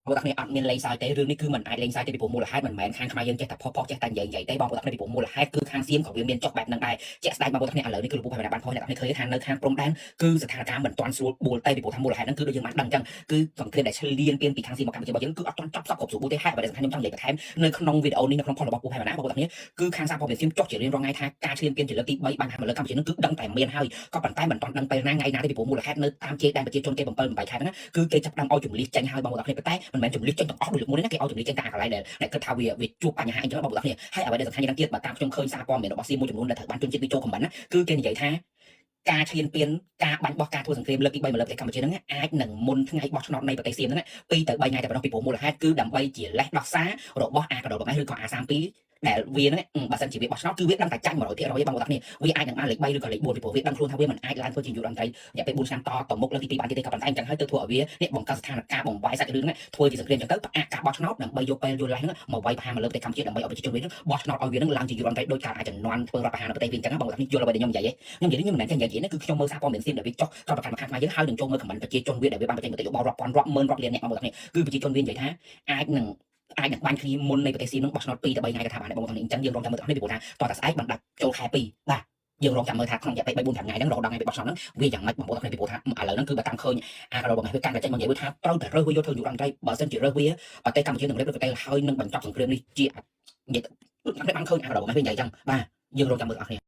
បងប្អូនអត់មានលេងសើចទេរឿងនេះគឺមិនអាចលេងសើចទេពីព្រោះមូលហេតុមិនមែនខាងខ្មែរយើងចេះតែផុសផុសចេះតែនិយាយនិយាយទេបងប្អូនពីព្រោះមូលហេតុគឺខាងសៀមក៏វាមានចុះបែបហ្នឹងដែរជាក់ស្ដែងបងប្អូនឥឡូវនេះគឺលោកពូផែបានផុសអ្នកនរឃើញថានៅខាងព្រំដែនគឺស្ថានភាពមិនទាន់ស្រួលបួលទេពីព្រោះថាមូលហេតុហ្នឹងគឺដូចយើងបានដឹងអញ្ចឹងគឺសង្គ្រាមដែលឈ្លានពានពីខាងសៀមមកកម្ពុជារបស់យើងគឺអត់ទាន់ចប់សពគ្រប់ស្រួលបួលទេហើយអ្វីដែលសំខាន់ខ្ញុំចង់និយាយបន្ថែមនៅក្នុងវីដេអូនេះនៅក្នុងផុសរបស់ពូផែណាបងប្អូនគឺខាងសារព័ត៌មានសៀមចុះជារៀងរាល់ថ្ងៃថាការឈ្លានពានជាលើកទី3បានមកលើកម្ពុជាហ្នឹងគឺដឹងតែមានហើយក៏ប៉ុន្តែមិនទាន់ដឹងពេលណាថ្ងៃណាទេពីព្រោះមូលហេតុនៅតាមជាដែនប្រជាជនគេ7 8ខែហ្នឹងគឺគេចាប់ផ្ដើមឲ្យជំលះចេញហើយបងប្អូនប៉ុន្តែមិនមែនជំលះចេញទាំងអស់ដូចលើកមុនទេណាគេឲ្យជំលះចេញតែកន្លែងដែលគិតថាវាជួបបញ្ហាអញ្ចឹងបងប្អូនហើយអ្វីដែលសំខាន់យ៉ាងទៀតបើតាមខ្ញុំឃើញសារព័ត៌មានរបស់សៀមមួយចំនួនដែលត្រូវបានជនជាតិវាចូល comment ណាគឺគេនិយាយថាការឈ្លានពានការបាញ់បោះការធ្វើសង្គ្រាមលើកទី3មកលើប្រទេសកម្ពុជាហ្នឹងអាចនឹងមុនថ្ងៃបោះឆ្នោតនៃប្រទេសសៀមហ្នឹង2ទៅ3ថ្ងៃតែប៉ុណ្ណោះពីព្រោះមូលហេតុគឺដើម្បីជាលេសដោះសាររបស់អាកដលប្រមាសឬក៏អា32ដែលវាហ្នឹងបើសិនជាវាបោះឆ្នោតគឺវាដឹងតែចាញ់100%បងប្អូនទាំងគ្នាវាអាចនឹងបានលេខ3ឬក៏លេខ4ពីព្រោះវាដឹងខ្លួនថាវាមិនអាចឡើងធ្វើជានាយករដ្ឋមន្ត្រីរយៈពេល4ឆ្នាំតទៅមុខលើកទី2បានទៀតទេក៏ប៉ុន្តែអញ្ចឹងហើយទៅធ្វើឲ្យវានេះបង្កើតស្ថានភាពបង្វែរសាច់រឿងហ្នឹងធ្វើជាសង្គ្រាមអញ្ចឹងទៅផ្អាកការបោះឆ្នោតដើម្បីយកពេលយកលេសហ្នឹងមកវាយប្រហារមកលើប្រទេសកម្ពុជាដើម្បីឲ្យប្រជាជនវាហ្នឹងបោះឆ្នោតឲ្យវាហ្នឹងឡើងជានាយករដ្ឋមន្ត្រីដោយការអាចជំនាន់ធ្វើរដ្ឋប្រហារនៅប្រទេសវាអញ្ចឹងបងប្អូនទាំងគ្នាយល់អ្វីដែលខ្ញុំនិយាយទេខ្ញុំនិយាយនេះខ្ញុំមិនមែនចេះនិយាយទេគឺខ្ញុំមើលសារព័ត៌មានសៀមដែលវាចុះចោទប្រកាន់មកខាងខ្មែរយើងហើយនឹងចូលមើល comment ប្រជាជនវាដែលវាបានបញ្ចេញមតិយោបល់រាប់ពាន់រាប់ម៉ឺនរាប់លានអ្នកបងប្អូនទាំងគ្នាគឺប្រជាជនវានិយាយថាអាចនឹងបាញ់គ្នាមុននៃប្រទេសសៀមនឹងបោះឆ្នោត2ទៅ3ថ្ងៃក៏ថាបានដែរបងប្អូនទាំងនេះអញ្ចឹងយើងរងចាំមើលទាំងនេះពីព្រោះថាតោះតែស្អែកបានដាច់ចូលខែ2បាទយើងរងចាំមើលថាក្នុងរយៈពេល3 4 5ថ្ងៃហ្នឹងរហូតដល់ថ្ងៃបោះឆ្នោតហ្នឹងវាយ៉ាងម៉េចបងប្អូនទាំងនេះពីព្រោះថាឥឡូវហ្នឹងគឺបើតាមឃើញអាកដោបងវាកាន់តែចេញមកនិយាយថាត្រូវតែរើសវាយកធ្វើនាយករដ្ឋមន្ត្រីបើសិនជារើសវាប្រទេសកម្ពុជានឹងរៀបប្រទេសហើយនឹងបញ្ចប់សង្គ្រាមនេះជានិយាយបានឃើញអាកដោបងវានិយាយអញ្ចឹងបាទយើងរងចាំមើលទាំងអស់គ្នា។